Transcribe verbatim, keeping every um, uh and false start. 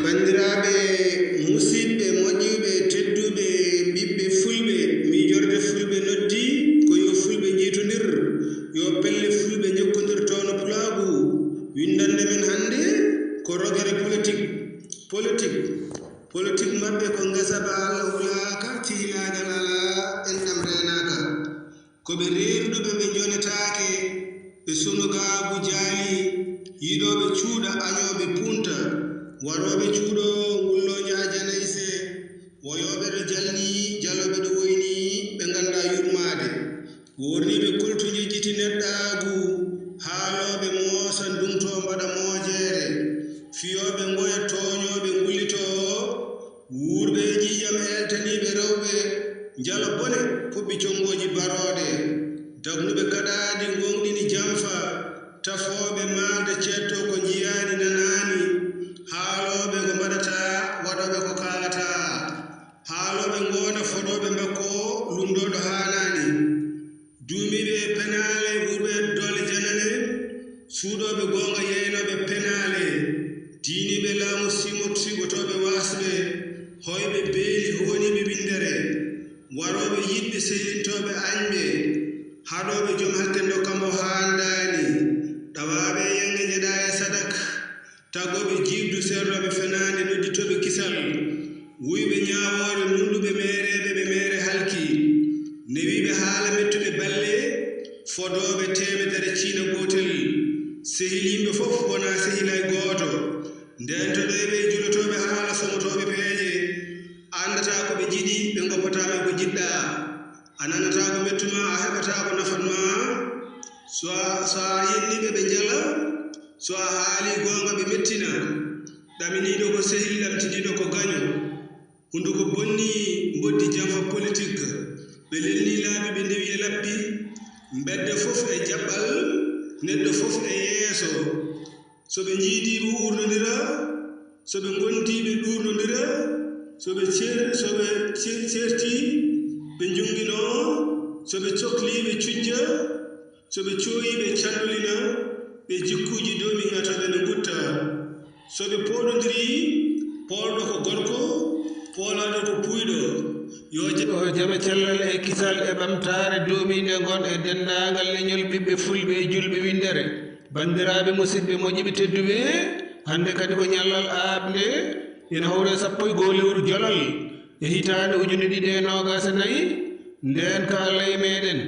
Banndiraaɓe musidɓe moƴƴuɓe tedduɓe, ɓiɓɓe fulɓe, miijorde fulɓe noddi ko yo fulɓe njiytondir, yo pelle fulɓe njokkondir towno pulaagu. Winndannde men hannde ko rogere politik. Politik politik maɓɓe ko ngesa ba Allah wulaaka, cehilaagal alaa, enɗam reenaaka. Ko ɓe reerɗuɓe, ɓe njoletaake, ɓe sonugaagu jaali, yiɗooɓe cuuɗa, añooɓe punta, warooɓe cuuɗo, wullooje ajanayse, woyooɓe ɗo jalni, jalooɓe ɗo woyni, ɓe nganndaa yurmaade. Worniiɓe koltu njejjiti neɗɗaagu, haalooɓe moosa ndumtoo mbaɗa moojeere, fiyooɓe ngoya tooñooɓe ngullitoo, wuurɓe e ƴiiƴam eeltaniiɓe rewɓe, njala bone, puɓɓi conngooji barooɗe, dagnuɓe kaɗaaɗi, ngooŋɗini jamfa, tafooɓe maada ceettoo ko njiyaani nanaani, haalooɓe ko mbaɗataa, waɗooɓe ko kaalataa, haalooɓe ngoonda, fodooɓe mbakko, lumndooɗo haanaani. Duumiiɓe e penaale, wuurɓe e doole janane, suuɗooɓe goonga, yeynooɓe penaale, diiniiɓe laamu, siimot-, siɓotooɓe waasɓe, hoyɓe beeli, hooniiɓe winndere, warooɓe yiɗɓe, sehlintooɓe añɓe, haɗooɓe joom hakke, ndokka mo haandaani, ɗawaaɓe e yaŋŋe, njeɗaa e sadak, tagooɓe jiiɓdu, seernooɓe fenaande, nodditooɓe kisal, wuyɓe ñaawoore, nulɗuɓe meereeɓe, ɓe meere halki, newiiɓe haala, mettuɓe balle, fodooɓe teemedere, ciina gootel, sehil yimɓe fof, wonaa sehil hay gooto, ndeentoɗeeɓe, julotooɓe haala, somotooɓe peeje, anndataa ko ɓe njiɗi, ɓe ngoppataa ma ko njiɗɗaa, a nanataa ko mettu ma, a heɓataa ko nafan ma, so a, so a yenni ɓe, ɓe njala, so a haali goonga, ɓe mettina. Ɗaminiiɗo ko sehil, lamtiniiɗo ko gaño. Hunduko bonni, mboddi jamfa politik. Ɓe lelni laabi, ɓe ndewi e lappi. Mbedda fof e jaɓɓal, neɗɗo fof e yeeso. So ɓe njiidii, ɓe uurnondira. So ɓe ngondii, ɓe ɗuurnondira. So ɓe cer-, so ɓe cer-, certii, ɓe njunginoo. So ɓe coklii, ɓe cujja. So ɓe cooyii, ɓe candolina, ɓe jikkuuji doomiŋatooɓe no ngutta. So ɓe pooɗondirii, poolɗo ko gorko, poolaaɗo ko puuyɗo. Yo ja-, yo jam e cellal e kisal e ɓamtaare doomiinde ngon e denndaangal leñol ɓiɓɓe fulɓe e julɓe winndere. Banndiraaɓe, musidɓe moƴƴuɓe tedduɓe, hannde kadi ko ñallal aaɓnde, ina hawra e sappo e goo lewru jolal e hitaande ujunere ɗiɗi e noogaas e nayi, ndeen ka Alla e meeɗen.